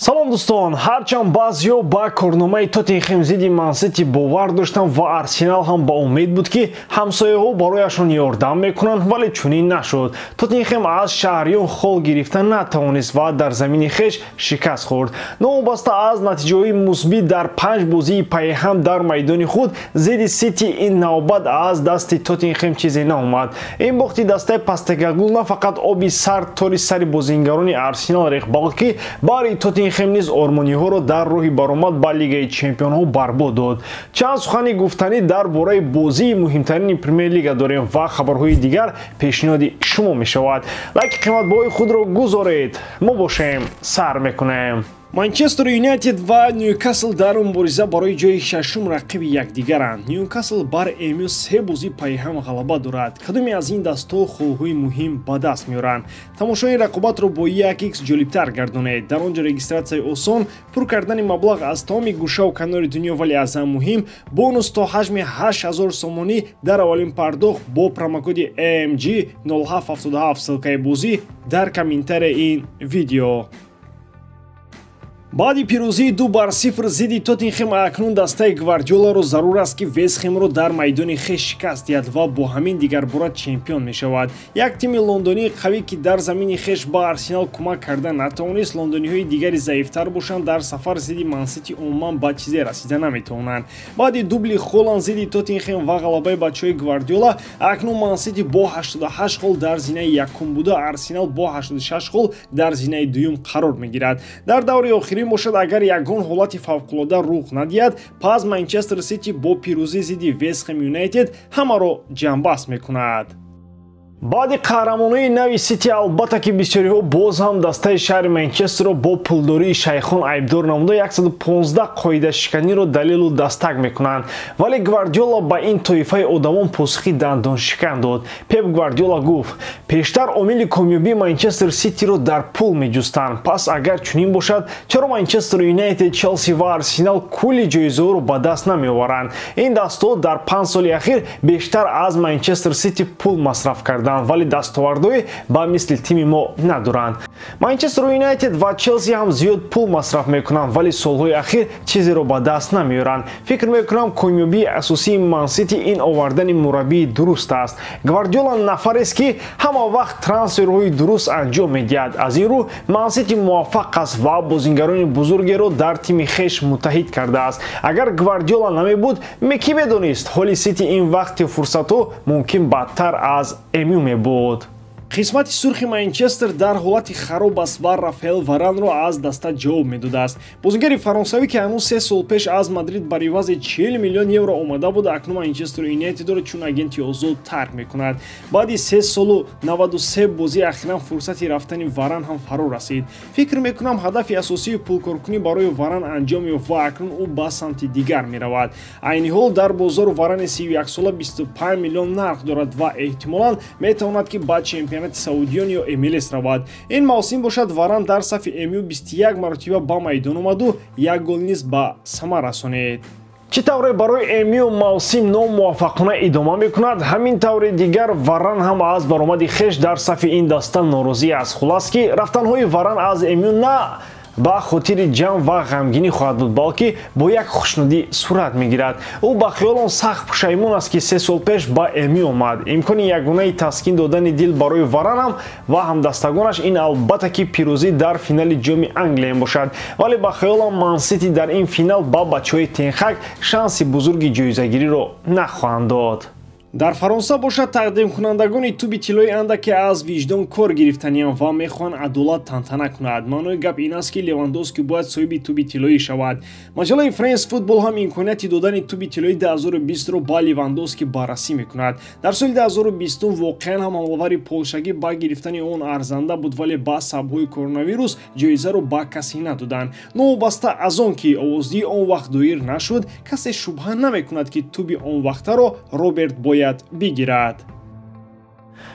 Салом, дӯстон. Ҳарчанд баъзеҳо ба корномаи Тоттенхем зидди Мансити бовар доштанд ва Арсенал ҳам ба умед буд, ки ҳамсояҳо барояшон ёрдам мекунанд, вале чунин нашуд. Тоттенхем аз шаҳриён хол гирифта натавонист ва дар замини хеш шикаст хӯрд. Новобаста аз натиҷаҳои мусбит дар панҷ бозии пайҳам дар майдони худ зидди Сити, ин навбат аз дасти Тоттенхем чизе наомад. Ин бохти дастаи Постекоглу на фақат оби сард тори сари бозингарони Арсенал рехт, балки бари Тоттенхем низ ормониҳоро дар роҳи баромад ба Лигаи чемпионҳо барбод дод. Чанд сухани гуфтанӣ дар бораи бозии муҳимтарини Премер-лига дорем ва хабарҳои дигар пешниҳоди шумо мешавад. Лайки қиматбаҳои худро гузоред. Мо бошем, сар мекунем. Манчестер Юнайтед ва Ньюкасл дар мубориза барои ҷои шашум рақиби якдигаранд. Ньюкасл бар МЮ се бозӣ пайҳам ғалаба дорад. Кадоме аз ин дастҳо холҳои муҳим ба даст меоранд? Тамошои рақобатро бо 1x ҷолибтар гардонед. Дар он ҷо регистратсияи осон, пур кардани маблағ аз тамоми гӯшаву канори дунё, вале аз ҳам муҳим, бонус то ҳаҷми 8000 сомонӣ дар аввалин пардохт бо промокоди AMG 0777. Ссылкаи бозӣ дар комментарияи ин видео. Баъди пирӯзии 2-0 зидди Тоттенхем, акнун дастаи Гвардиоларо зарур аст, ки Вестхемро дар майдони хеш шикаст диҳад ва бо ҳамин дигарбора чемпион мешавад. Як тими лондонии қавӣ, ки дар замини хеш ба Арсенал кӯмак карда натавонист, лондониҳои дигари заифтар бошанд, дар сафар зидди Мансити умуман ба чизе расида наметавонанд. Баъди дубли Холанд зидди Тоттенхем ва ғалабаи бачаҳои Гвардиола, акнун Мансити бо 88 хол дар зинаи якум буда, Арсенал бо 86 хол дар зинаи дуюм қарор мегирад. Дар даври охирӣ бошад, агар ягон ҳолати фавқулода рух надиҳад, пас Манчестер Сити бо пирӯзӣ зидди Вестхем Юнайтед ҳамаро ҷамъбаст мекунад. Баъди қаҳрамонии нави Сити, албатта ки бисёриҳо боз ҳам дастаи шаҳри Манчестерро бо пулдории шайхон айбдор намуда, 115 қоидашиканиро далелу дастак мекунанд. Вале Гвардиола ба ин тоифаи одамон посухи дандоншикан дод. Пеп Гвардиола гуфт: «Пештар омили комёбии Манчестер Ситиро дар пул меҷустанд. Пас агар чунин бошад, чаро Манчестер Юнайтед, Челси ва Арсенал кулли ҷоизаҳоро ба даст намеоваранд? Ин дастҳо дар 5 соли ахир бештар аз Манчестер Сити пул масраф карданд, вале дастовардҳое ба мисли тими мо надоранд. Манчестер Юнайтед ва Челси ҳам зиёд пул масраф мекунанд, вале солҳои ахир чизеро ба даст намеоранд. Фикр мекунам, комёбии асосии Мансити ин овардани мураббии дуруст аст. Гвардиола нафарест, ки ҳама вақт трансферҳои дуруст анҷом медиҳад. Аз ин рӯ Мансити муваффақ аст ва бозингарони бузургеро дар тими хеш муттаҳид кардааст. Агар Гвардиола намебуд, кӣ медонист, ҳоли Сити ин вақти фурсатҳо мумкин бадтар аз МЮ мебуд». Қисмати сурхи Манчестер дар ҳолати хароб аст ва Рафаэл Варанро аз даста ҷавоб медодааст. Бозингари фаронсавӣ, ки ҳанӯз 3 сол пеш аз Мадрид бар ивази 40 миллион евро омада буд, акнун Манчестер Юнайтедро чун агенти озод тарк мекунад. Баъди 3 солу 93 бозӣ ахиран фурсати рафтани Варан ҳам фаро расид. Фикр мекунам, ҳадафи асосии пулкоркунӣ барои Варан анҷом ёфт ва акнун ӯ ба самти дигар меравад. Айни ҳол дар бозор Варани 31сола 25 миллион нарх дорад ва эҳтимолан метавонад, ки ба чемпионати саудиён ё МЛС равад. Ин мавсим бошад, Варан дар сафи МЮ 21 маротиба ба майдон омаду як гол низ ба самар расонид. Чӣ тавре барои МЮ мавсим номуваффақона идома мекунад, ҳамин таври дигар Варан ҳам аз баромади хеш дар сафи ин даста норозӣ аст. Хулас, ки рафтанҳои Варан аз МЮ на ба хотири ҷамъ ва ғамгинӣ хоҳад буд, балки бо як хушнудӣ сурат мегирад. Ӯ ба хиёлон сахт пушаймон аст, ки 3 сол пеш ба МЮ омад. Имкони ягонаи таскин додани дил барои Варанам ва ҳамдастагонаш ин албатта ки пирӯзӣ дар финали Ҷоми Англия бошад. Вале ба хиёлам, Мансити дар ин финал ба бачаҳои Тенхак шанси бузурги ҷоизагириро нахоҳанд дод. Дар Фаронса бошад, тақдимкунандагони туби тиллои андаке аз виҷдон кор гирифтаниям ва мехоҳанд адолат тантана кунад. Маънои гап ин аст, ки Левандовски бояд соҳиби туби тиллоӣ шавад. Маҷаллаи Френс Футбол ҳам имконияти додани туби тиллои 2020-ро ба Левандовски баррасӣ мекунад. Дар соли 2020 воқеан ҳам ҳамлавари полшагӣ ба гирифтани он арзанда буд, вале ба сабабҳои коронавирус ҷоизаро ба касе надоданд. Новобаста аз он ки овоздиҳӣ он вақт доир нашуд, касе шубҳа намекунад, ки туби он вақтаро Роберт бояд бигирад.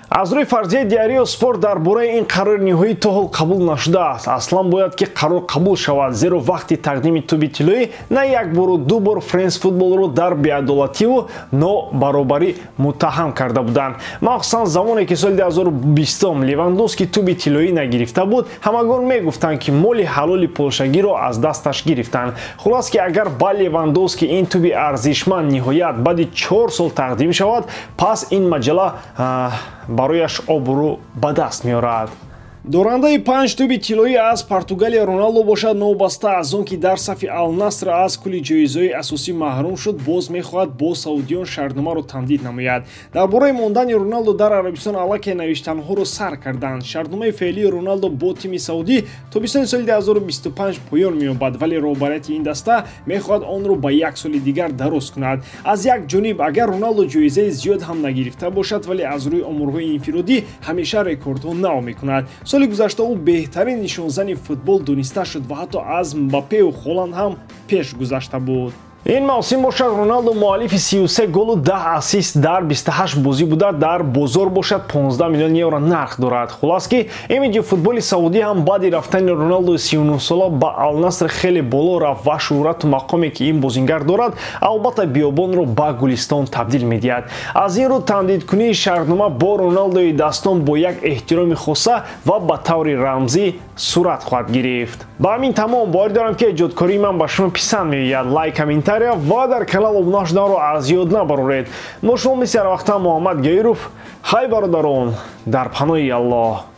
Аз рӯи фарзияи Диарио Спорт дар бораи ин қарори ниҳоӣ то ҳол қабул нашудааст. Аслан бояд ки қарор қабул шавад, зеро вақти тақдими тӯби тиллоӣ на як бору ду бор Френс Футболро дар беадолативу нобаробарӣ муттаҳам карда буданд. Махсусан замоне ки соли 2020 Левандовски тӯби тиллоӣ нагирифта буд, ҳамагон мегуфтанд, ки моли ҳалоли полшагиро аз дасташ гирифтанд. Хулос ки агар ба Левандовски ин тӯби арзишманд ниҳоят баъди 4 сол тақдим шавад, пас ин маҷалла барояш обрӯ ба даст меорад. Дорандаи 5 тӯби тиллоӣ аз Португалия Роналдо бошад, новобаста аз он ки дар сафи Алнаср аз кулли ҷоизаҳои асосӣ маҳрум шуд, боз мехоҳад бо саудиён шартномаро тамдид намояд. Дар бораи мондани Роналдо дар Арабистон аллакай навиштанҳоро сар карданд. Шартномаи феълии Роналдо бо тими саудӣ тобистони соли 2025 поён меёбад, вале роҳбарияти ин даста мехоҳад онро ба як соли дигар дароз кунад. Аз як ҷониб, агар Роналдо ҷоизаи зиёд ҳам нагирифта бошад, вале аз рӯи оморҳои инфиродӣ ҳамеша рекордҳо нав мекунад. Соли гузашта ӯ беҳтарин нишонзани футбол дониста шуд ва ҳатто аз Мбаппеу Холанд ҳам пеш гузашта буд. Ин мавсим бошад, Роналдо муаллифи 33 голу 10 ассист дар 28 бозӣ буда, дар бозор бошад 15 миллион евро нарх дорад. Хулос ки имиҷи футболи саудӣ ҳам баъди рафтани Роналдои 39сола ба Алнаср хеле боло рафт ва шӯҳрату мақоме ки ин бозингар дорад, албатта биёбонро ба гулистон табдил медиҳад. Аз ин рӯ тамдидкунии шартнома бо Роналдои дастон бо як эҳтироми хоса ва ба таври рамзӣ сурат хоҳад гирифт. Ба ҳамин тамом. Боварӣ дорам, ки эҷодкории ман ба шумо писанд меояд. Лайк, комментария ва дар канал обуна шуданро аз ёд набароред. Мо шумо мисли ҳарвақта Муҳаммад Гаиров. Хай, бародарон, дар паноҳи Аллоҳ.